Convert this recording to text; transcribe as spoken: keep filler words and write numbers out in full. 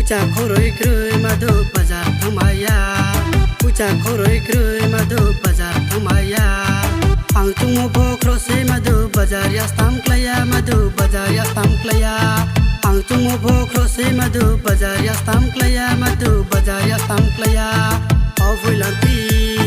Poicha khoroi kroi madu bazar thanngmai ya. Poicha khoroi kroi madu bazar thanngmai ya. Ang chungmo pho khro se madu bazar ya stam klái ya, madu bazar ya stam klái ya. Ang chungmo pho khro se madu bazar ya stam klái ya, madu bazar ya stam klái ya. Ao phoilang di.